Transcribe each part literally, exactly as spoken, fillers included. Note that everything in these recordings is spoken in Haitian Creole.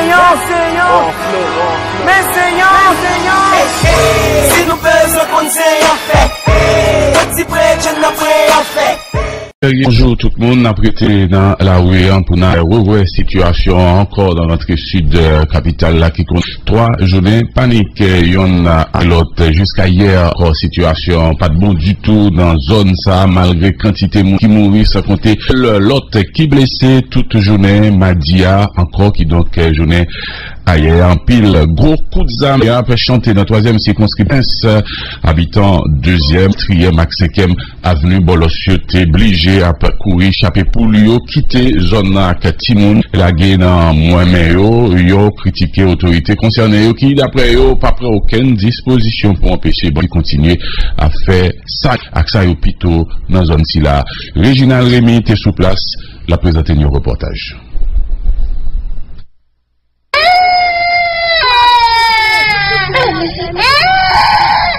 Seyon, Seyon, men Seyon, men Seyon. Si nou bezwen konn Seyon fè, piti preche nan preyon fè. Bonjou tout moun, n ap rete nan lari an pou n al revwè sitiyasyon an ankò nan rantre sid, eh, kapital la ki konn twa jounen panik, eh, yonn ak lòt. Jiska yè ankò, sitiyasyon an pa t bon ditou nan zòn sa a, malgre kantite moun ki mouri, san konte l-, lòt ki blese tout jounen madi a ankò, kidonk, eh, jounen ayè a. Anpil gwo kout zam ap chante nan twazyèm sikonskripsyon. Abitan dezyèm, katriyèm ak senkyèm avni Bòlòs yo te blije ap kouri chape poul yo, kite zòn nan ak timoun lage nan mwen men yo. Yo kritike otorite konsène yo ki, daprè yo, pa pran okenn dispozisyon pou anpeche bandi kontinye ap fè sa ak sa yo pito nan zòn sila. Reginald Remy te sou plas, l ap prezante n yon repòtaj.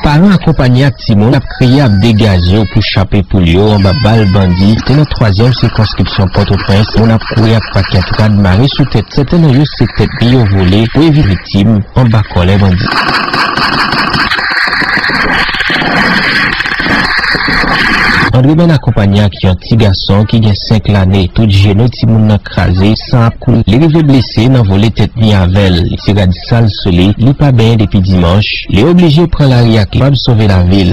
Paran akonpanye ak timoun ap kriye, ap degaje yo pou chape poul yo anba bal bandi. Te nan twazyèm sikonskripsyon Pòtoprens, moun ap kouri ak pakèt rad mare sou tèt. Sèten nan yo se tèt li yo vole pou evite viktim anba kòlè bandi. André Bèn akonpanye ak yon ti gason ki gen senk lane. Tout jenou timoun nan kraze, san ap koule. Li rive blese nan vole tèt li avè l. Li ti rad sal sou li, li pa benyen depi dimanch. Li oblije pran lari ak li, kapab sove lavi l.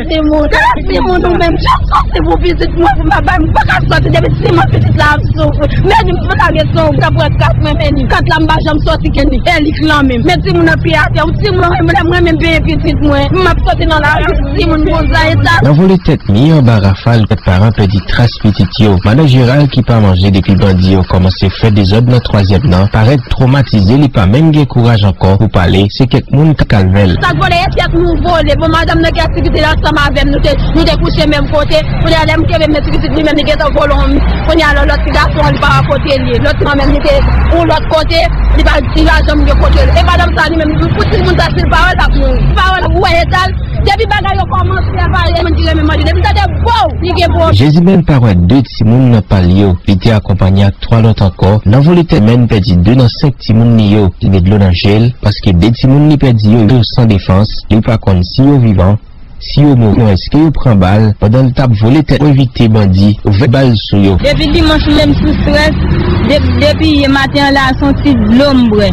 Timoun, timoun ou menm, jan sòti pou pitit mwen, pou m pa bay, m pa ka sòti depi dimanch pitit la ap soufri. Men li m pa ka gen son, m ka pran kat mwen, men li kat la m pa janm sòti ken li, e li klanmen m. Men timoun nan pye atè, yon timoun mwen, mwen, mwen menm peye pitit mwen, m ap sòti nan lari, timoun konsa, eta. Nan vole tèt mi anba rafal, kèk paran pèdi tras pitit yo. Madan Jeral ki pa manje depi bandi yo kòmanse fè dezòd nan twazyèm nan, parèt twomatize, li pa menm gen kouraj ankò pou pale, se kèk moun k al vè l. Sa k vole, e tèt nou vole. Bon, madanm nan ki ap ti pitit ansanm avè m, nou te, nou te kouche menm kote. Kounye a, lè m kenbe men ti pitit, li menm, li gentan vole. Kounye a, lò, lòt ti gason an, li pa wè kote l ye. Lòt ti manman li te yon lòt kote, li pa, li pa janm gen kote l. E madanm sa, li menm, pou timoun sa, si l pa wè l, l ap mouri. Li pa wè l, ou wè eta l. Depi bagay yo kòmanse a pale, moun ki renmen manje, depi tande bow, li gen pwoblèm. Jezimèn pa wè de timoun nan pa l yo. Li te akonpanye ak twa lòt ankò. Nan vole tèt, Jezimèn pèdi de nan senk timoun li yo. Li met dlo nan je l, paske de timoun li pèdi yo, yo san defans. Li pa konn si yo vivan, si yo mouri, non, èske yo pran bal pandan l t ap vole tèt pou evite bandi ouvè bal sou yo. Depi dimanch, m menm sou strès. De-, depi yè maten an la, se yon ti dlo m bwè.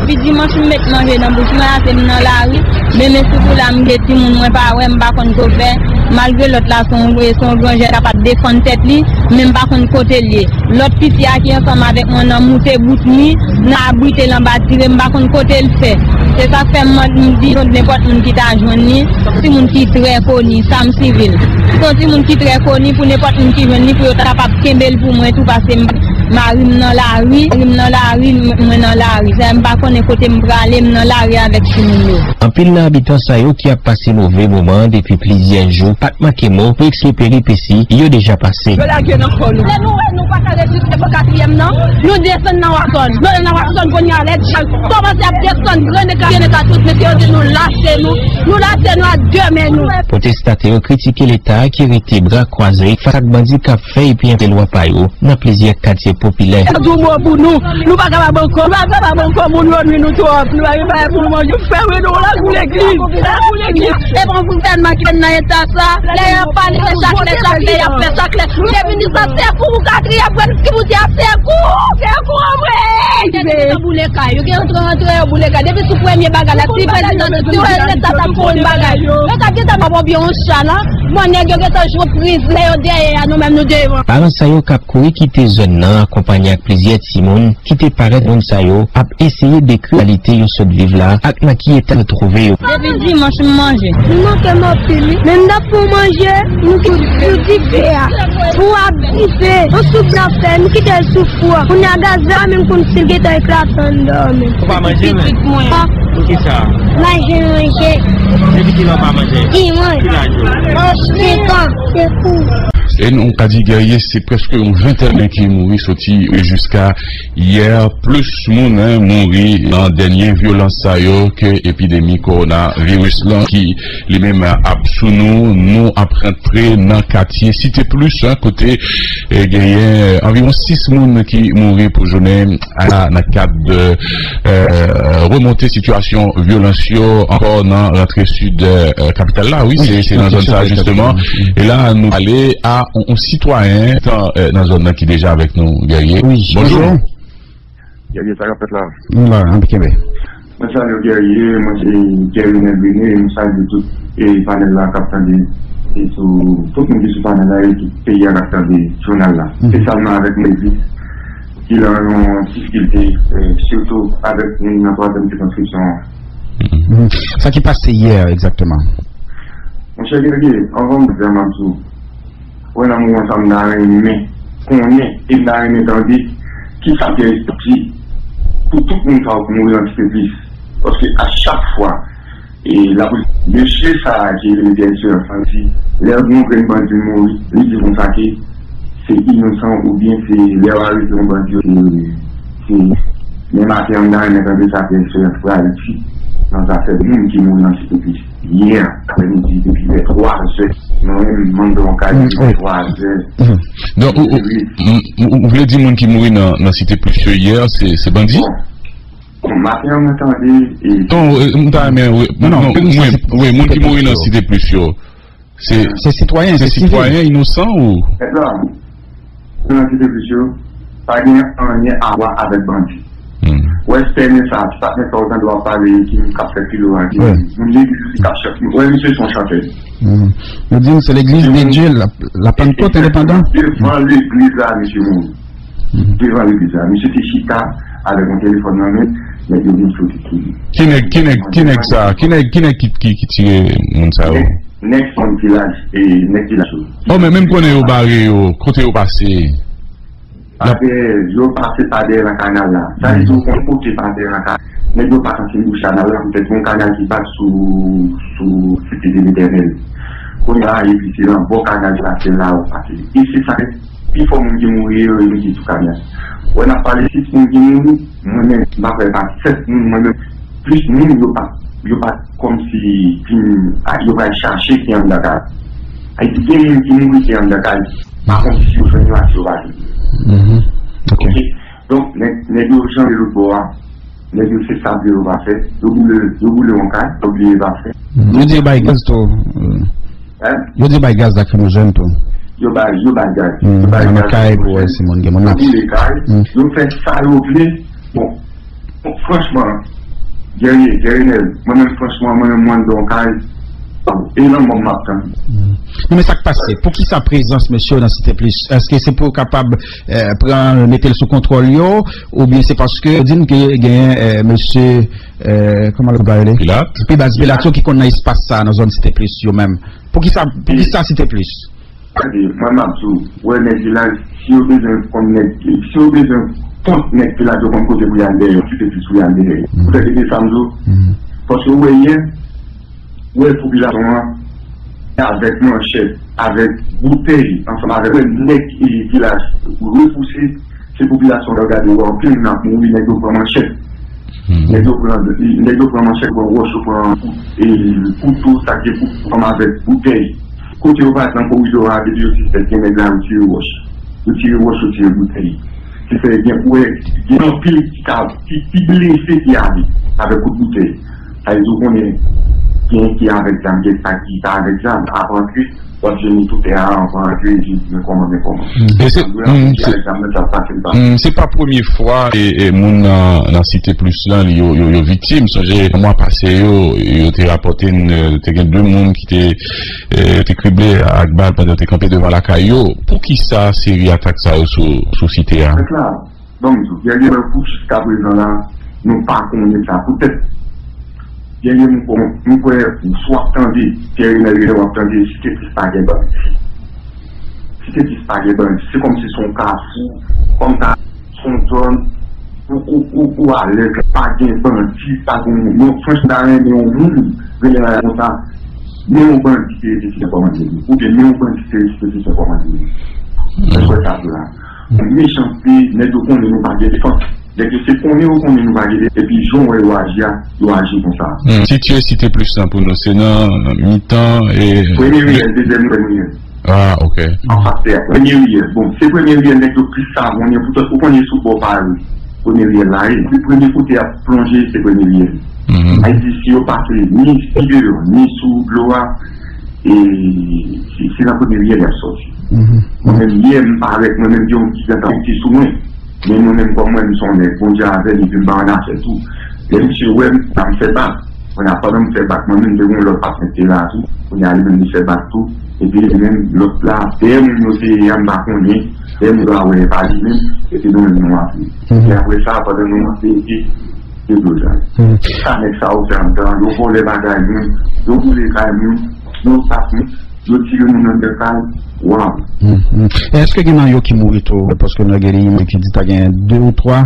Depi dimanch, m met manje nan bouch mwen, ase m nan lari. Men, men sitou la, m gen timoun mwen pa wè, m pa konn ko fè. Malgre lòt la se yon, se yon gran jèn k ap defann tèt li, men m pa konn kote l ye. Lòt piti a ki ansanm avèk mwen nan moute bout ni, nan abrite l anba tire, m pa konn kote l fè. Se sa k fè m mande, m di nenpòt moun ki ta jwenn li, timoun ki trè koni, Sam Sivil. Se yon timoun ki trè koni, pou nenpòt moun ki jwenn li, pou yo ta kapab kenbe l pou mwen tou, paske m, mari m nan lari, mari m nan lari, m, mwen nan lari. Sa m pa konnen kote m prale, m nan lari avèk timoun yo. Anpil nan abitan sa yo ki ap pase move moman depi plizyè jou pa t manke mo pou eksplike peripesi yo deja pase. Yo lage nan kò nou. Lè nou wè nou pa ka reziste pou katriyèm nan, nou desann nan Wakòn. Nou nan Wakòn kounye a, lè chal kòmanse ap desann, grennen ka, grennen ka tout, mesye yo di nou lase nou, nou lase nou ak de men nou. Pwotestatè yo kritike Leta ki rete bra kwaze fas ak bandi k ap fè epi enpe lwa pa yo nan plizyè katye popilè. Sa di yon mo pou nou. Nou pa kapab ankò. Nou pa kapab ankò, moun yo nwi nou twòp. Nou pa gen bagay pou nou manje. Frè, nou la pou legliz. La pou legliz. E bon gouvènman ki fè n nan eta sa. Lè y ap pale, se chaklè, chaklè, y ap fè chaklè. Depi nou sa, sekou pou katriyèm, pou ki pou di a sekou. Sekou, anmwe. Tèt yo gentan boule kay. Yo gentan rantre, rantre, yo boule kay. Depi sou premye bagay la, si prezidan, si leta t ap fè yon bagay, yo t ap gentan ba bòbye yon cha la. Bon, nèg yo gentan jwe priz, lè yo dèyè a, nou menm nou devan. Paran sa yo k ap kouri kite zòn nan, akonpanye ak plizyè timoun ki te parèt, moun sa yo ap eseye dekri reyalite yo sot viv la ak nan ki eta yo twouve yo. Depi dimanch m manje. Nou manke m anpil, wi. Men m t ap fè yon manje, nou ki-, nou dife a. Pou ap dife, yon soup n ap fè, nou kite l sou fou a. Kounye a gaz la, menm konn si l gentan eklate anndan an menm. Ou pa manje, men? Pitit mwen. Poukisa? Manje, manje. Depi kilè w pa manje? Dimanch. Ki laj ou? Senk an. Sekou. E nou ka di, Guerrier, se prèske yon ventèn ki mouri soti jiska yè. Plis moun, en, mouri nan dènye vyolans sa yo ke epidemi kowonaviris lan ki li menm ap sou nou. Nou ap rantre nan katye Site Plis, en, kote, eh, genyen, eh, anviwon sis moun ki mouri pou jounen a nan kad de, eh, remonte sitiyasyon vyolans yo ankò nan rantre sid, eh, kapital la. Wi, se, se nan zòn sa a, jisteman. E la, nou pale a yon, yon sitwayen tan, eh, nan zòn nan ki deja avèk nou, Guerrier. Wi, bonjou. Bonjou. Guerrier, sa k ap fèt la? Nou la, ann kenbe. Mwen salye w, Guerrier, mwen se Guerrier Nèg Rene, mwen salye tout, e, panèl la k ap tande, e sou, tout moun ki sou panèl la, e tout peyi a k ap tande jounal la. Espesyalman avèk Moyiz, ki lan yon difikilte, e, sitou avèk moun nan twazyèm sikonskripsyon an. Sa ki pase yè, egzakteman? Monchè Guerrier, anvan m di w, m ap di w, wè nan moman sa, m ta renmen konnen, e m ta renmen tande, kisa Pierre Esprit di pou tout moun sa yo ki mouri nan Site Plis. Paske a chak fwa, e, lapolis, mesye sa a ki rele Pierre Espérance lan di, lè yon grenn bandi mouri, li di konsa ke se inosan oubyen se lè yo arete yon bandi, se, se, men maten an, m ta renmen tande sa Pierre Espérance pral di nan zafè moun ki mouri nan Site Plis. Yè aprèmidi, depi lè twa zè, mwen menm, m anndan yon kay depi lè twa zè. Donk, ou, ou, ou, ou vle di moun ki mouri nan, nan Site Plis yo yè, se, se bandi? Bon, bon, maten an, mwen tande, e, non, e, m ta renmen, wi, non, non, non, mwen, wi, moun ki mouri nan Site Plis yo, se, se sitwayen, se sitwayen inosan ou? Mèt la, nan Site Plis yo, pa gen anyen a wè avèk bandi. Wè, sènen sa, ti patnè sa w tande w ap pale, ki moun k ap fè pilo a, ki moun legliz li k ap chante. Wè, misye se yon chantè. Yo di m se legliz de Dye, la, la Pantkòt endepandan. Devan legliz la, misye mouri. Devan legliz la. Misye te chita avèk yon telefòn nan men, nèg yo vin soti sou li. Ki nèg, ki nèg, ki nèg sa? Ki nèg, ki nèg ki, ki, ki tire moun sa yo? Nèg, nèg fanm vilaj, e nèg vilaj yo. Oh, men menm konnen yo bare yo, kote yo pase? Apre, yo pase pa dèyè nan kanal la. Sa vle di, ou konn kote pa dèyè nan kanal. Nèg yo pa santi bouch kanal la, poutèt yon kanal ki bat sou, sou site de Letènèl. Kounye a, epi se nan bò kanal la, se la yo pase. E se sa k fè pifò moun ki mouri yo, yo mouri sou kanal. Wè, n ap pale sis moun ki mouri, mwen menm, m pa kwè pa sèt moun, mwen menm, plis moun, yo pa, yo pa kòmsi vin, a, yo pral chache ki anndan kay. Sa vle di, gen moun ki mouri ki anndan kay. Pa konn si yo jwenn yo ak si yo pa jwenn yo. Mhm. Ok. Ok? Donk, nèg, nèg yo chanje lòt bò a. Nèg yo se sable yo pa fè. Yo boule, yo boule yon kay, yo bliye pa fè. Mhm. Yo di yo bay gaz tou. Hein? Yo di yo bay gaz lakrimojèn tou. Yo bay, yo bay gaz. Mhm. Yo bay gaz lakrimojèn. Nan kay pou wè si moun gen moun nan. Yo boule kay. Mhm. Yo fè sa yo vle. Bon, bon, franchman, Guerrier, Guerrier Nèl, mwen menm, franchman, mwen menm, mwen anndan yon kay, e lanmò m ap tann. Hmm. Non, men sa k pase? Poukisa prezans mesye yo nan Site Plis? Èske se pou yo kapab, eh, pran, mete l sou kontwòl yo, oubyen se paske yo di n ke genyen, eh, mesye, eh, kòman l ap rele? Pilat. Pilat, Pilat yo ki konn nan espas sa, nan zòn Site Plis yo menm. Poukisa, poukisa Site Plis? Tande, mwen m ap di w, wè nèg vilaj, si yo bezwen konn nèg, si yo bezwen kont nèg vilaj, yo konn kote pou y al dèyè, yo kite plis pou y al dèyè. Poutèt ki sa m di w, paske w wè yè, w wè popilasyon an, avèk manchèt, avèk boutèy, ansanm avèk, w wè nèg, e, vilaj repouse, se popilasyon an gade, w wè anpil moun ap mouri, nèg yo pran manchèt. Nèg yo pran, nèg yo pran manchèt, pran wòch, yo pran kout-, e, kouto, sa k gen kout-, ansanm avèk boutèy. Kote yo pa t nan koridò a, depi yo dispèt, gen nèg la, yo tire wòch. Yo tire wòch, yo tire boutèy. Ki fè gen, wè, gen anpil ki ka, ki, ki blese, ki ale avèk kout boutèy. Sa vle di, ou konnen, gen ki avèk zam, gen pa ki pa avèk zam. Apre, w ap jwenn tout tè a anvan ke li di men kòman, men kòman. Mm. E se, mm, se, mm, se pa premye fwa, e, e, moun nan, nan Site Plis lan, li, yo, yo, yo viktim. Sonje, mwa pase yo, yo te rapòte n, te gen de moun ki te, e, te krible ak bal pandan yo te kanpe devan lakay yo. Poukisa seri atak sa yo sou, sou site a? Fèt la, Ban m di w, Guerrier, pou jiskaprezan la, nou pa konnen sa. Poutèt, Guerrier, m kwè, m kwè, si w ap tande, Guerrier nan rele w ap tande, Site Plis pa gen bandi. Site Plis pa gen bandi. Se kòmsi se yon kafou, kòm ta, se yon zòn, ou, ou, ou, ou alèz, pa gen bandi, pa gen moun. Mwen, franchman, ta renmen yon moun, rele la konsa. Men yon bandi te rete sitè kòmandye li. Oubyen men yon bandi te rete sitè kòmandye li. Èske w wè sa vre la? Mechanste, nèg yo konnen nou pa gen defans. Nèg yo se konnen yo konnen nou pa gen defans. Epi jan w wè yo aji a, yo aji konsa. Sitiye Site Plis lan pou nou, se nan mitan e. Premye riyèl, dezyèm riyèl. Ah, ok. Anfas teyat la. Premye riyèl. Bon, se premye riyèl nèg yo plis savonnen, poutèt ou konnen sou bò pa yo. Premye riyèl la ye. Epi premye kote y ap plonje, se premye riyèl. Sa vle di, si yo pase ni deyò, ni sou dlo a, e se, se nan premye riyèl y ap sòti. Mwen menm, yè, m parèt, mwen menm, gen yon ti jantan ki sou mwen. Men mwen menm, kòm mwen, m se yon nèg, Bondye avè m, epi m pa ann afè tou. Lè misye wè m, sa m fè bak. Kounye a, pandan m fè bak, mwen menm, te gen yon lòt patnè ki te la tou. Kounye a, li menm, li fè bak tou. Epi li menm, lòt la, dèyè moun yo te ye a, m pa konnen. Dèyè moun yo a wè, e pa li menm, epi nou menm, nou antre. Epi apre sa, pandan nou antre, epi, epi, epi, sa nèg sa yo fè anndan, yo vòlè bagay moun, yo boule kay moun, yo tap moun, yo tire moun anndan kay, waw. Èske gen nan yo ki mouri tou? Paske nou gen moun ki di ta gen de ou twa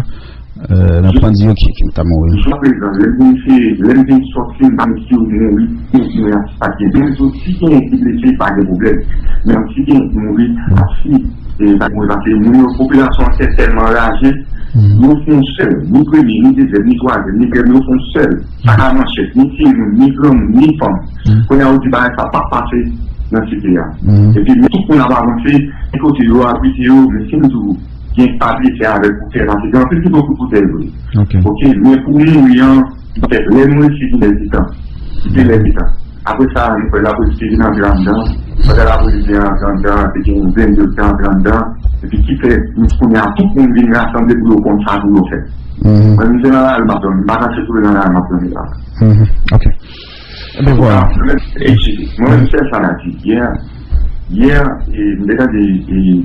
nan bandi yo ki, ki ta mouri. Jiska prezan, lè m vin se, lè m vin sòti, m pa mete yo mouri, yo mouri ak sa ki gen. Men si gen ki blese, pa gen pwoblèm. Men si gen mouri, asi, e, sa mouri pase moun yo, popilasyon an tèlman raje, yo fè yon sèl, ni premye, ni dezyèm, ni twazyèm, ni trèm, yo fè yon sèl. Sa ka manchèt, ni timoun, ni granmoun, ni fanm. Kounye a, yo di bagay sa p ap pase nan site a. Epi, men tout moun ap avanse, ki kote yo abrite yo, men si m di w, gen papye fè avèk bouton, paske gen anpil ki pran kout bouton vre. Ok, men pou mouri an, petèt lè nou resi vin lè ditan. Kite lè ditan. Apre sa, nou fè lapolis te vin antre anndan. Pandan lapolis vin antre anndan, te gen vennde ki te antre anndan. Epi ki fè, kounye a, tout moun vin rasanble pou yo konn sa pou yo fè. Mwen, m se nan lari m ap dòmi. M pa kache tou nan lari m ap dòmi la. Ok. Ebyen, vwala. Mwen menm, sèl sa m a di. Yè, yè, e, m te tande, e,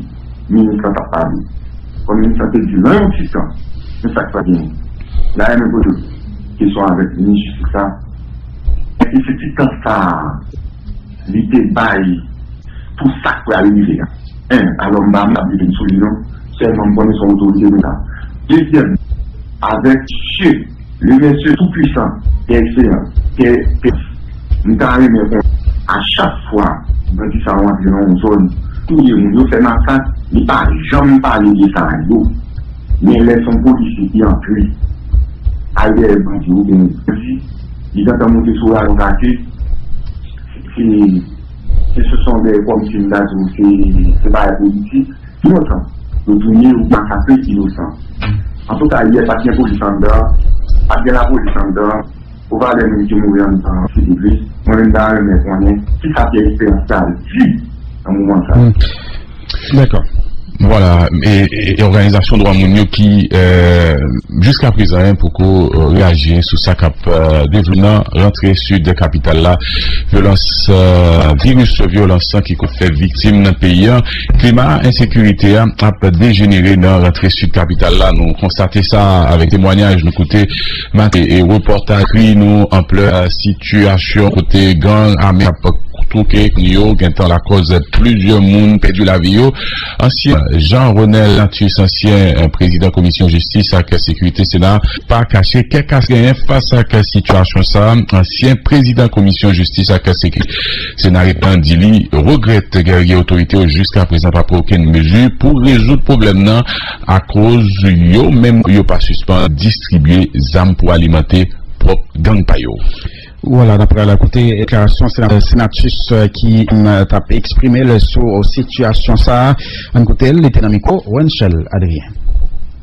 minis lan t ap pale. Kòm minis lan te di, nan yon ti tan, men sa k pral genyen. La, e menm poze kesyon avèk minis jistis la. Èske se ti tan sa a, li te bay pou sa k pral rive a? En, alò, m pa m ap vin sou li non. Sèlman, m konnen se yon otorite nou la. Dezyèm, avèk Dye, le mesye tou pwisan, Pè Ekselan, Pè, Pè, m ta renmen konnen, a chak fwa bandi sa yo antre nan yon zòn, touye moun, yo fè masak, li pa janm pale de sa yo. Men lè se yon polisye ki antre, al dèyè bandi oubyen bandi, li gentan monte sou radyo kake, se, se, se sou son de kòmsi m ta di w, se, se bagay politik. Inosan. Yo touye, yo masakre inosan. Antouka, yè, pa t gen polis anndan, pa t gen lapolis anndan. Pou valè moun ki mouri anndan, silvouplè, mwen menm, m ta renmen konnen kisa Pierre Espérance ta di nan moman sa a. Dakò. Vwala, e, e, e òganizasyon dwa moun yo ki, e, jiska prezan, en, poko, e, reyaji sou sa k ap, e, devlope nan rantre sid kapital la. Vyolans, e, viris vyolans lan ki konn fè viktim nan peyi a. Klima ensekirite a ap dejenere nan rantre sid kapital la. Nou konstate sa avèk temwanyaj nou koute maten e repòtaj ekri nou anplè, e, sitiyasyon kote gang ame ap twouke yo gentan lakòz plizyè moun pèdi lavi yo. Ansyen Jean Renel Natus, ansyen, e, prezidan komisyon jistis ak sekirite Sena, pa kache kè k ap genyen fas ak sitiyasyon sa a. Ansyen prezidan komisyon jistis ak sekirite Sena Sena Repan di li regrèt Guerrier otorite yo jiska prezan pa pran okenn mezi pou rezoud pwoblèm nan akoz yo menm yo pa sispann distribye zam pou alimante pwòp gang pa yo. Vwala, n ap pral koute deklarasyon sena-, senatus, e, ki, m, t ap eksprime l sou sitiyasyon sa a. Ann koute l, li te nan mikwo Wenchel Adrien.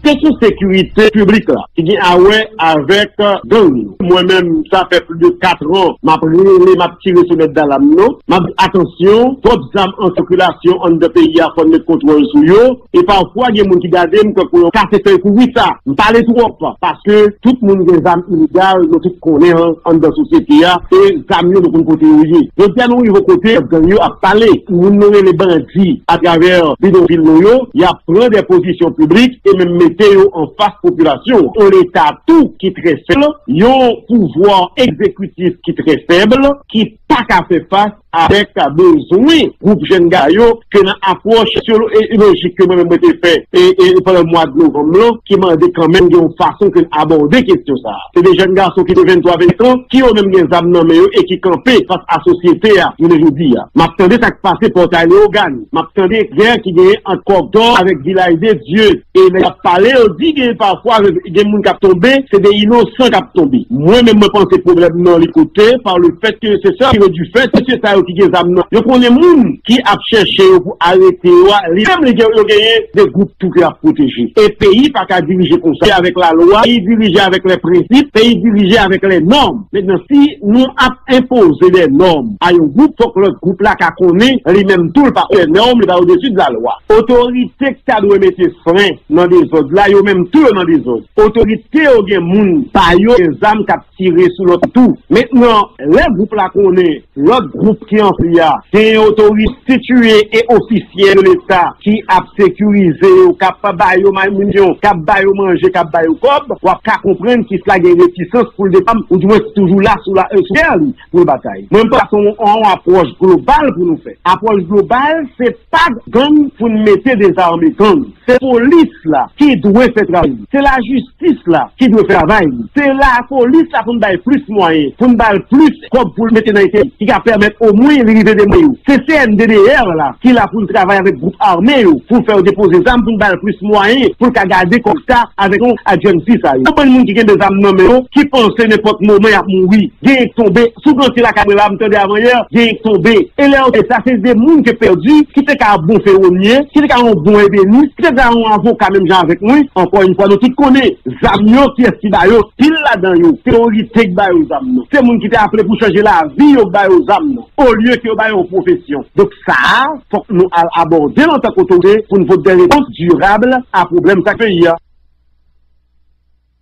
Kesyon sekirite piblik la, ki gen a wè avèk gang yo. Mwen menm, sa fè plis de kat an, m ap rele, m ap tire sonèt dalam nan. M ap di, atansyon, twòp zam an sikilasyon anndan peyi a, fò n met kontwòl sou yo. E pafwa, gen moun ki gade m tankou yon kase fèy kouri sa. M pale twòp, paske tout moun gen zam ilegal, nou tout konnen an, anndan sosyete a, e zam yo nou konn kote yo ye. Jodi a, nou rive yon kote, gang yo ap pale. Moun nou rele bandi atravè bidonvil nou yo, y ap pran de pozisyon piblik e menm mete yo anfas popilasyon an. Yon Leta tou ki trè fèb, yon pouvwa egzekitif ki trè fèb, ki pa ka fè fas avèk bezwen gwoup jèn gason yo ke nan apwòch sosyolojik ke mwen menm mwen te fè e, e, pandan mwa novanm lan, ki mande kanmenm gen yon fason ke n abòde kesyon sa a. Se de jèn gason ki gen venntwa, vennkat an, ki yo menm gen zam nan men yo e ki kanpe fas a sosyete a jounen jodi a. M ap tande sa k pase Pòtay Leyogàn. M ap tande gè ki genyen ant Kòkdò avèk Vilaj de Dye. E lè y ap pale, yo di gen pafwa, gen moun k ap tonbe, se de inosan k ap tonbe. Mwen menm, mwen panse pwoblèm nan li kote, pa le fèt ke se sa ki vle di fèt, mesye sa yo ki gen zam nan, yo konnen moun ki ap chèche yo pou arete yo a, li menm li gen, yo genyen de gwoup tou ke y ap pwoteje. E peyi pa ka dirije konsa, se avèk lalwa, peyi dirije avèk lè prensip, peyi dirije avèk lè nòm. Mentnan, si nou ap enpoze de nòm a yon gwoup, fòk lòt gwoup la ka konnen li menm tou, li pa o-desi de nòm, li pa odesi de lalwa. Otorite ki ta dwe mete fren nan dezòd la, yo menm tou yo nan dezòd. Otorite yo gen moun pa yo, gen zam k ap tire sou lòt tou. Mentnan, lè gwoup la konnen lòt gwoup ki anfli a, gen otorite konstitiye e ofisyèl de Leta ki ap sekirize yo, k ap ba yo minisyon, k ap ba yo manje, k ap ba yo kòb, w ap ka konprann Kris la gen retisans pou l defann, ou dimwen toujou la sou la, sou tè li pou l batay. Mwen, m panse se yon, yon apwòch global pou nou fè. Apwòch global, se pa gang pou n mete dezame gang. Se polis la ki dwe fè travay li. Se lajistis la ki dwe fè travay li. Se lapolis la pou n bay plis mwayen, pou n bay plis kòb pou l mete nan etè li, ki ka pèmèt omwen li rive demen yo. Se C N D D R la ki la pou l travay avèk gwoup ame yo, pou l fè yo depoze zam, pou n bay plis mwayen, pou l ka gade kòb sa avèk yon ajansi sa yo. Yon bann moun ki gen de zam nan men yo, ki panse nenpòt moman y ap mouri. Genyen k tonbe. Sou granti lakay mwen la, m tande avanyè, genyen k tonbe. E lè yo te sa, se de moun ki pèdi, ki te ka ap bon fewonye, ki te ka yon bon ebenis, ki te ka yon avoka menm jan avèk mwen. Ankò yon fwa, nou tout konnen zam yo, kiyès ki ba yo, pil ladan yo, se otorite k ba yo zam nan. Se moun ki te aple pou chanje lavi yo k ba yo zam nan, olye ke yo ba yo yon pwofesyon. Donk sa a, fòk nou al abòde l antanke otorite pou n pote de repons dirab a pwoblèm sa k peyi a.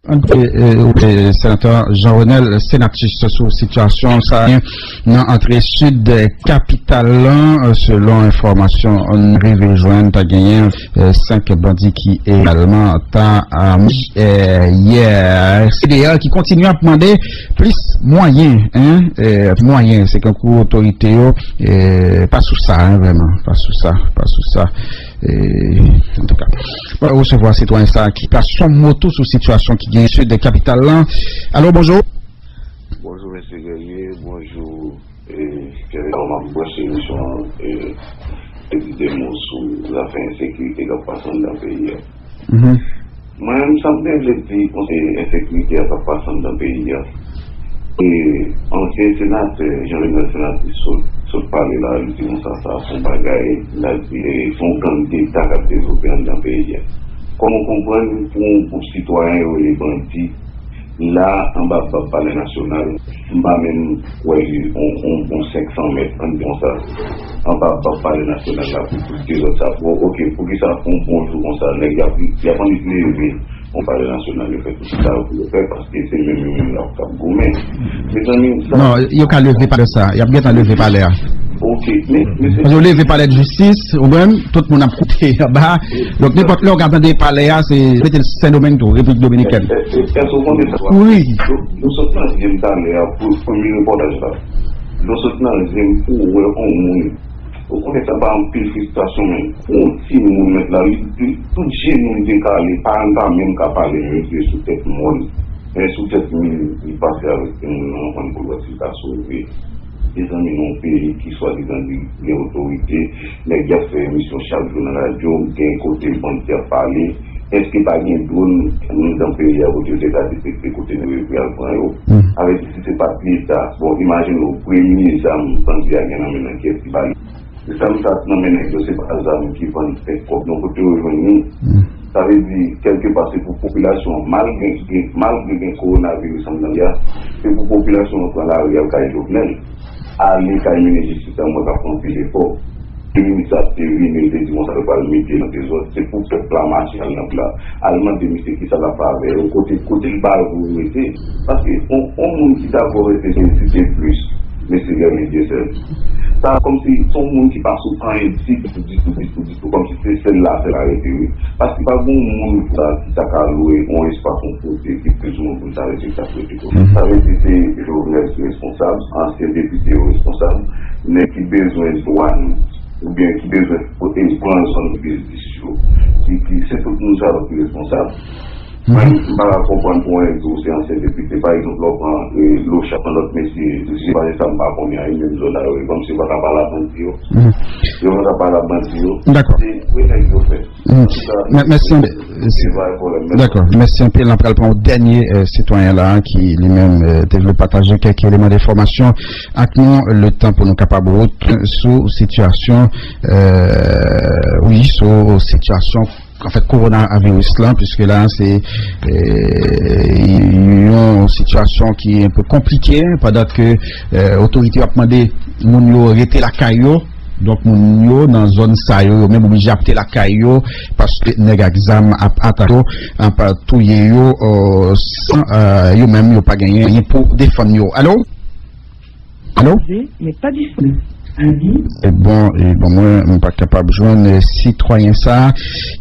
An, e, e, e, Senatè Jean Renel Senatus sou sitiyasyon sa a nan antre sid kapital lan, e, selon enfòmasyon n rive jwenn, ta genyen, e, senk bandi ki egalman ta, a, mouri, e, yè. C D R ki kontinye ap mande plis mwayen, en, e, mwayen, se kankou otorite yo, e, pa sou sa, en, vrèman, pa sou sa, pa sou sa. E, antouka, mwen resevwa sitwayen sa a ki pase yon mo tou sou sitiyasyon ki gen sid kapital lan. Alo, bonjou. Bonjou, mesye Guerrier. Bonjou, e, Kevin. M ap branche emisyon an, e, e di de mo sou zafè ensekirite k ap pase anndan peyi a. Mhm. Mwen menm, sa m te vle di konsènan ensekirite a k ap pase anndan peyi a, e ansyen senatè Jean Renel Senatus sot, sot pale la, li di konsa, sa se yon bagay, l a di, e, se yon gang deta k ap devlope anndan peyi a. Kòman w konprann pou yon gwoup sitwayen yo rele bandi, la, anba bab Palè Nasyonal, m pa menm kwè li on, on bon senk san mèt, ann di konsa, anba bab Palè Nasyonal la, pou, pou dezòd sa. Bon, oke, poukisa pou yon bon jou konsa, nèg y ap, y ap annik leve yon Palè Nasyonal, yo fè tout sa yo pou yo fè, paske se menm yo menm y ap, k ap goumen. Mezanmi, sa. Non, yo ka leve palè sa, y ap gentan leve palè a. Oke, men, men se. Paske yo leve palè de jistis, ou menm, tout moun ap koute anba. Donk, nenpòt lè w ka tande palè a, se mete l Sendomeng tou, Repiblik Dominikèn. Èske w konnen sa? Wi. Nou sot nan je m talè a pou premye repòtaj la. Nou sot nan je m pou wè yon moun. Ou konnen sa ba anpil fristrasyon, men. Pou yon timoun mèt la, li, li, tout jenou li te kale, pa, pa menm ka pale, men li te sou tèt mòn. Men sou tèt mil, li pase avèk timoun nan, ann pou l wè si l ka sove. Mezanmi, nan yon peyi ki swadizan di gen otorite, nèg y ap fè emisyon chak jou nan radyo, gen kote bandi ap pale, èske pa gen dwòn anndan peyi a kote yo te ka detekte kote nèg yo epi al pran yo? Hmm. Avèk si se pa t Leta, bon, imajine w, premye zam bandi a gen nan men nan kiyès ki ba li? Se zam sa nan men nèg yo, se pa zam ki vann fè kòb non, kote yo jwenn li? Hmm. Sa vle di, kèlkepa, se pou popilasyon an, malgre gen, malgre gen kowonaviris anndan li a, se pou popilasyon an pran lari al kay Jovenel, ale kay minis jistis la, mwen k ap fè anpil efò. Premye minis la te vini, li te di konsa yo pral mete nan dezòd, se pou pèp la mache al nan pla, al mande misye kisa l ap fè avè yo, kote, kote l ba yo pou yo rete. Paske on, on moun ki dakò rete se Site Plis, mesye Guerrier Dieuseul. Sa kòmsi se yon moun ki pa sou anyen ditou, ditou, ditou, ditou, kòmsi se sèl la, sèl la rete, wi. Paske pa gen yon moun ki ta, ki ta ka lwe yon espas yon kote ki bezwen pou l ta rete, k ap rete kote. Sa vle di se Jovenel ki responsab, ansyen depite yo responsab, nèg ki bezwen dwàn, oubyen ki bezwen pran zòn biznis yo, ki, ki, se tout moun sa yo ki responsab. Mwen, m pa ka konprann pou yon nèg di w se ansyen depite. Pa egzanp, lè w pran, e, Lochap, yon lòt mesye, se pa de sa m pa konnen, e menm zòn la yo ye, kòmsi yo pa ka pale a bandi yo. Yo pa ka pale a bandi yo. Dakò. Se vre nèg yo fè. Mè-, mèsi anpil. Se pa yon pwoblèm, mèsi. Dakò. Mèsi anpil. N ap pral pran yon dènye, e, sitwayen la, ki li menm, e, te vle pataje kèk eleman de enfòmasyon ak nou, le tan pou nou kapab wout sou sitiyasyon, e, wi, sou sitiyasyon anfèt, kowonaviris lan, piske la, se, e, yon sitiyasyon ki enpe konplike, pandan ke, e, otorite yo ap mande moun yo rete lakay yo. Donk, moun yo nan zòn sa yo, yo menm oblije ap rete lakay yo, paske nèg ak zam ap atake yo, ap touye yo, e, san, e, yo menm, yo pa genyen anyen pou defann yo. Alo? Alo? Bon, e, bon, mwen, m pa kapab jwenn, e, sitwayen sa a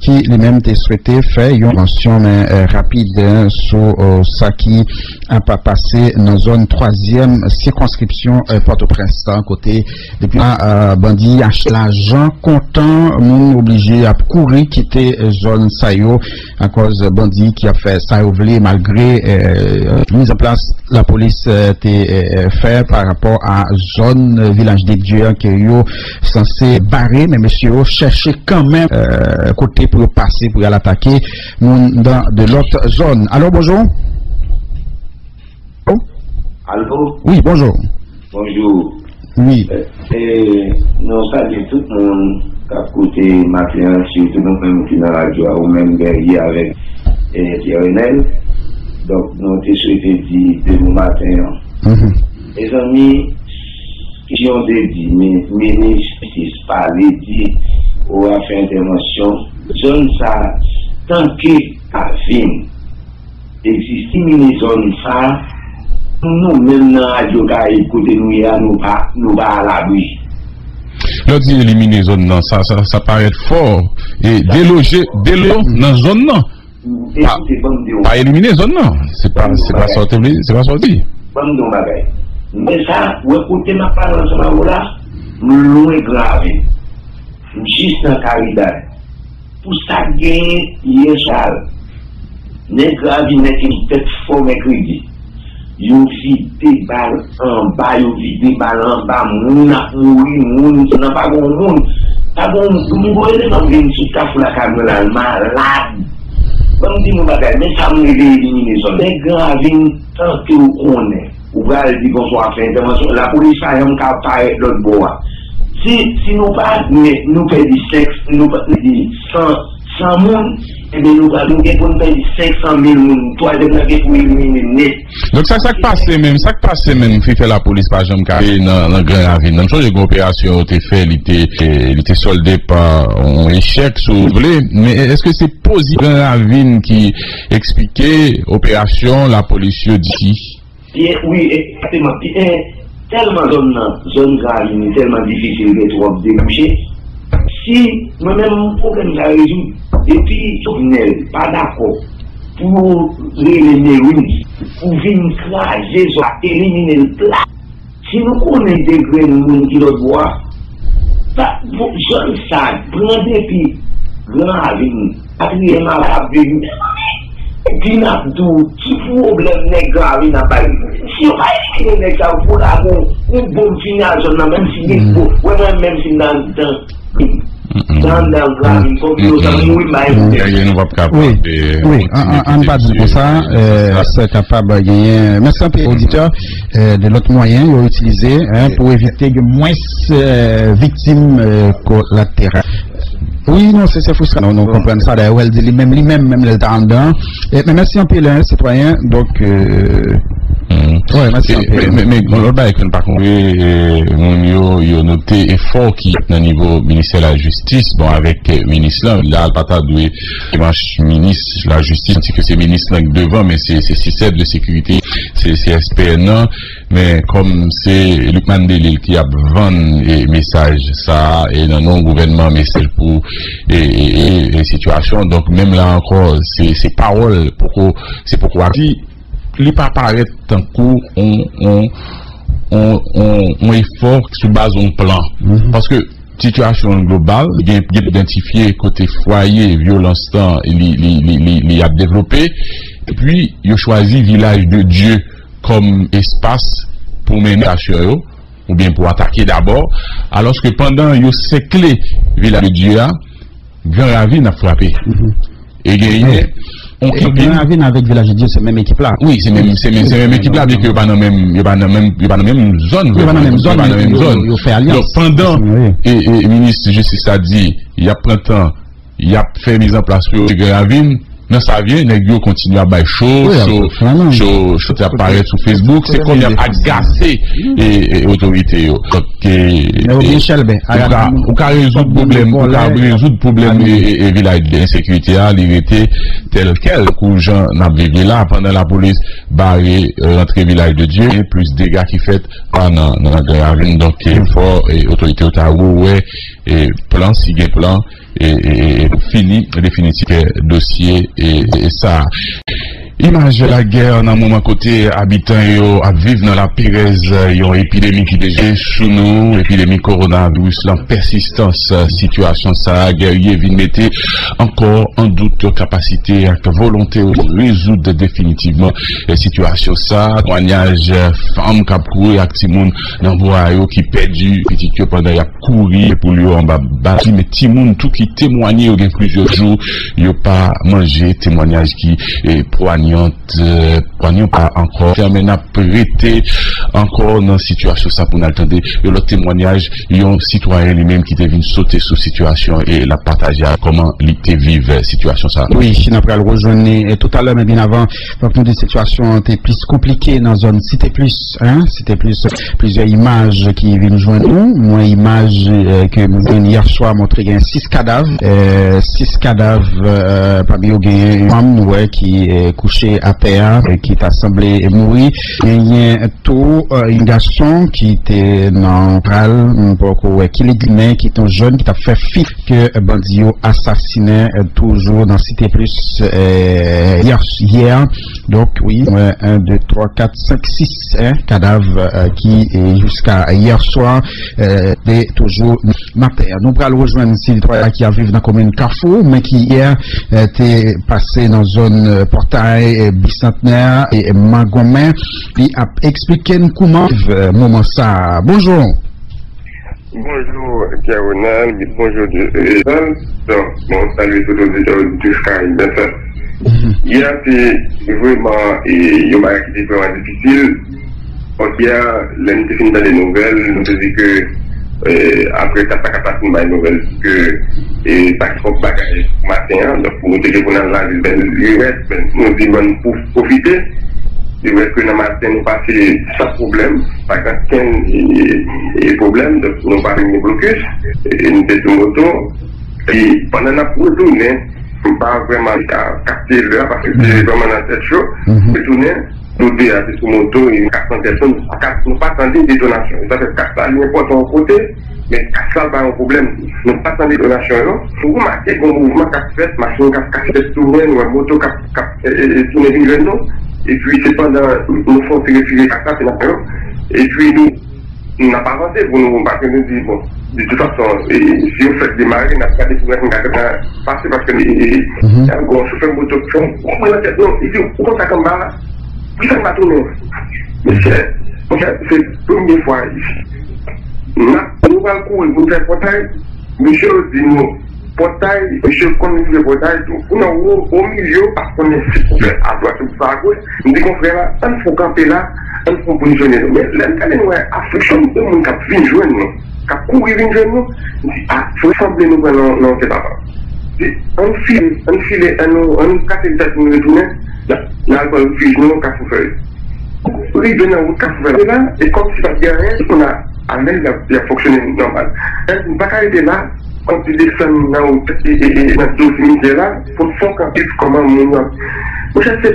ki li menm te swete fè yon entèvansyon, men, e, rapid, e, sou, e, sa ki ap pase nan zòn twazyèm sikonskripsyon, e, Pòtoprens la, kote depi la, e, bandi ach lajan kontan, moun oblije ap kouri kite, e, zòn sa yo, akòz bandi ki ap fè sa yo vle, malgre, e, mizanplas lapolis, e, te, e, fè pa rapò a zòn, e, Vilaj de Dye an ke yo sanse bare, men mesye yo chèche kanmenm, e, kote pou yo pase, pou y al atake moun nan de lòt zòn. Alo, bonjou. Alo? Wi, bonjou. Bonjou. Wi. E, e, nou salye tout moun k ap koute maten an, sitou nou menm ki nan radyo a, ou menm Guerrier avèk, e, Pierre Renel. Donk, nou te swete di de mo maten an. Mezanmi, kesyon de di, mi-, minis jistis pale, di, ou a fè entèvansyon, zòn sa, tanke a vin egziste, mine zòn sa, nou menm nan Radyo Karayib kote nou ye a, nou pa, nou pa alabri. Lè w di elimine zòn nan, sa, sa, sa parèt fò. E deloje, deloje nan zòn nan. Pa, pa elimine zòn nan. Se pa, se pa sa w te vle, se pa sa w di. Ban m di w yon bagay. Men sa, wè kote m ap pale ansanm avè w la, m lwen Gran Ravin. M jis nan Karidad. Pou sa k genyen yè swa, nèg Ravin nan ki tèt fò mèkredi. Yo vide bal anba, yo vide bal anba, moun ap mouri, moun nan pa gon moun. Pa gon moun, gon eleman vin sou kafou lakay mwen la, l malad. Ban m di nou bagay, men sa m rive elimine zòn. Nèg Gran Ravin, tanke w konnen. Ou pral di konsa w ap fè entèvansyon. Lapolis pa janm ka parèt lòt bò a. Si, si nou pa admèt nou pèdi senk, nou pa pèdi san, san moun, ebyen nou pral, nou gen pou n pèdi senk san mil moun. Twazyèm nan gen pou elimine nèt. Donk sa, sa k pase menm, sa k pase menm ki fè lapolis pa janm ka rive nan, nan Gran Ravin nan? M sonje gen operasyon yo te fè, li te, e, li te sòlde pa yon echèk, si w vle. Men èske se pozisyon Gran Ravin ki eksplike operasyon lapolis yo di? Wi, egzakteman. Tèlman zòn nan, zòn Gran Ravin, li tèlman difisil, gen twòp debouche. Si mwen menm, pwoblèm sa rezoud, depi Jovenel pa dakò pou yo rele Merin pou vin kraze zòn, elimine l plat. Si nou konnen degre moun ki lòt bò a, pa, bon, zòn sa, pran depi Gran Ravin, Katriyèm ap vini. Epi n ap di w ki pwoblèm nèg Gran Ravin ap bay. Si yo pa elimine nèg sa yo, pou la gon, yon bonm fini a zòn nan, menm si gen bon, wè mwen menm si m nan, nan, nan, nan Gran Ravin, kòm yo ta mouri, m bay yon. Wi, wi, an, an, ann pa di l konsa, e, sa kapab genyen. Mèsi anpil, oditè, e, de lòt mwayen yo itilize, en, pou evite gen mwens, e, viktim, e, kolateral. Wi, non, se, se fristran. Nou, nou konprann sa. Dayè, wè l di li menm, li menm, menm lè l ta anndan. E, men mèsi anpil, en, sitwayen. Donk, e, wè, mèsi anpil. Men, men, men, yon lòt bagay ke n pa konprann, e, moun yo, yo note efò ki nan nivo ministè lajistis, bon, avèk, e, minis lan, la, l pa ta dwe demach minis lajistis, santi ke se minis lan ki devan, men se, se sistèm de sekirite, se, se S P N nan. Men kòm se Lucmane Delille ki ap vann e, mesaj sa a e nan non gouvènman, men sèl pou e, e, e, e sitiyasyon. Donk, menm la ankò, se, se pawòl, poko, se poko ak-, li pa parèt tankou on, on, on, on, on efò sou baz on plan. Paske sitiyasyon global, gen, gen idantifye kote fwaye vyolans lan li, li, li, li, li ap devlope, epi yo chwazi Vilaj de Dye kòm espas pou mennen aksyon yo, oubyen pou atake dabò, alòske pandan yo sèkle Vilaj de Dye a, Gran Ravin ap frape. E genyen on kanpe. Gran Ravin avèk Vilaj de Dye se menm ekip la. Wi, se menm, se menm, se menm ekip la, byenke yo pa nan menm, yo pa nan menm, yo pa nan menm zòn. Yo pa nan menm zòn, yo pa nan menm zòn. Yo fè alyans. Donk, pandan e, e, minis jistis la di y ap pran tan, y ap fè mizanplas pou yo Gran Ravin, nan Savyen, nèg yo kontinye ap bay cho, cho, cho, cho te ap parèt sou Facebook. Se kòm y ap agase e, e, otorite yo. Donk, e, ou ka, ou ka rezoud pwoblèm, ou ka rezoud pwoblèm e, e, e vilaj de ensekirite a, li rete tèl kèl, kou jan n ap viv li la, pandan lapolis bare rantre Vilaj de Dye, gen plis dega ki fèt pa nan, nan Gran Ravin. Donk, e, fò e, otorite yo ta wè e, plan, si gen plan, e, e, e, e pou fini definitif dosye e, e, e sa. Imaj lagè nan moman kote abitan yo ap viv nan laperèz yon epidemi ki deja sou nou, epidemi kowonaviris lan, pèsistans sitiyasyon sa a, Guerrier vin mete ankò an dout kapasite ak volonte yo pou rezoud definitivman sitiyasyon sa a. Temwanyaj fanm k ap kouri ak timoun nan bwa yo ki pèdi pitit yo pandan y ap kouri, epoul yo anba bal, men timoun tou ki temwanye yo gen plizyè jou yo pa manje, temwanyaj ki e, pwanyant, e, pwanyant pa ankò fèmen ap rete ankò nan sitiyasyon sa pou n al tande yon lòt temwanyaj yon sitwayen li menm ki te vin sote sou sitiyasyon e l ap pataje ak kòman li te viv sitiyasyon sa. Wi, n ap pral rejwenn li e, toutalè, men byen avan, fòk nou di sitiyasyon an te plis konplike nan zòn Site Plis, en, Site Plis, plizyè imaj ki vin jwenn nou. Mwen, imaj e, ke m jwenn yè swa montre gen sis kadav, e, sis kadav, e, pami yo genyen yon fanm nou wè ki e, kouche atè a, e, ki ta sanble mouri. Genyen tou e, yon gason ki te nan pral, m poko wè ki legliz, men ki te yon jèn ki t ap fè fit ke bandi yo asasinen, e, toujou nan Site Plis, e, yè, yè. Donk, wi, mwen, en, de, twa, kat, senk, sis, en, kadav, e, ki, e, jiska yè swa, e, te toujou nan atè a. Nou pral rejwenn sitwayen ki ap viv nan komin Kafou, men ki yè, e, te pase nan zòn, e, Pòtay, e, Bisantnè, e, Magonmen. Li ap eksplike n kouman viv, e, moman sa a. Bonjou. Bonjou, Pierre Ronald. Bonjou, Dieu. Donk, bon, salye tout oditè, oditris Karayib F M. Yè te vrèman e, yon bagay ki te vrèman difisil. Paske yè, lè n te fin tande nouvèl, nou te di ke e, apre kat sa, kat sa fin bay nouvèl ke e, sa ki fòk bagay maten an, donk nou te gen pou n al lavil, men li rès, men nou di ban n pou pwofite. Li rès ke nan maten nou pase san pwoblèm, pa gen kenn e, e, pwoblèm, donk nou pa vin gen blokis, e, nou te sou moto. E pandan n ap retounen, m pa vrèman ka kapte lè a, paske se vrèman nan tèt cho. Retounen, nou de a te sou moto, e kat san tèt nou, nou pa ka, nou pa tande detonasyon. Sa fè kat sa, li enpòtan yon kote, men kat sa bay yon pwoblèm. Nou pa tande detonasyon yo. Nou remake gen yon mouvman k ap fèt, machin k ap kase tèt tounen, nou wè moto k ap, k ap e, e, e, tounen vin jwenn nou. Epi se pandan nou fè yon ti retire kat sa, se n ap fè yo. Epi nou, n ap avanse pou nou, paske nou di, bon, de tout fason, e, si yo fèk demare, n ap gade pou n ka pase, paske, e, e, gen yon chofè moto ki fè yon kou nan tèt nou, li di, "Ou konn sa k anba a? Poukisa n pa tounen?" Mesye, monchè, se premye fwa, n ap, nou pral kouri pou n fè Pòtay, mesye yo di nou, Pòtay, mesye konn li vle Pòtay tou. Ou nan wo, o milye, ou pa konnen si pou fè adwat ou pou fè agoch. M di konfrè la, ann fè kanpe la, ann fè pozisyone nou. Men lè m gade, m wè afliksyon de moun k ap vin jwenn nou, k ap kouri vin jwenn nou, m di, a, fò sanble nou pran nan, nan tèt apa. Di, ann file, ann file, ann, ann kase tèt nou retounen, n al pran refij nou Kafou Fèy. Rive nan wout Kafou Fèy la, e kòmsi pa t gen anyen, kounye a, alè l ap, l ap fonksyone nòmal. Èske m pa ka rete la, ann desann nan wout, e, e, e, nan do simitye la, pou n fè kanpe kòman moun yo ap. Monchè, se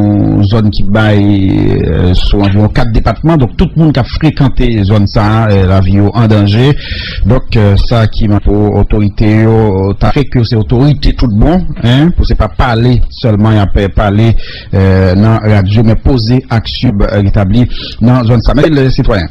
yon zòn ki bay, euh, sou anviwon kat depatman. Donk, tout moun k ap frekante zòn sa a, euh, lavi yo an danje. Donk, euh, sa ki mande pou otorite yo, ta fè ke se otorite tout bon, en, pou se pa pale sèlman, y ap pale, euh, nan radyo, men poze aksyon, euh, retabli nan zòn sa. Men, le sitwayen.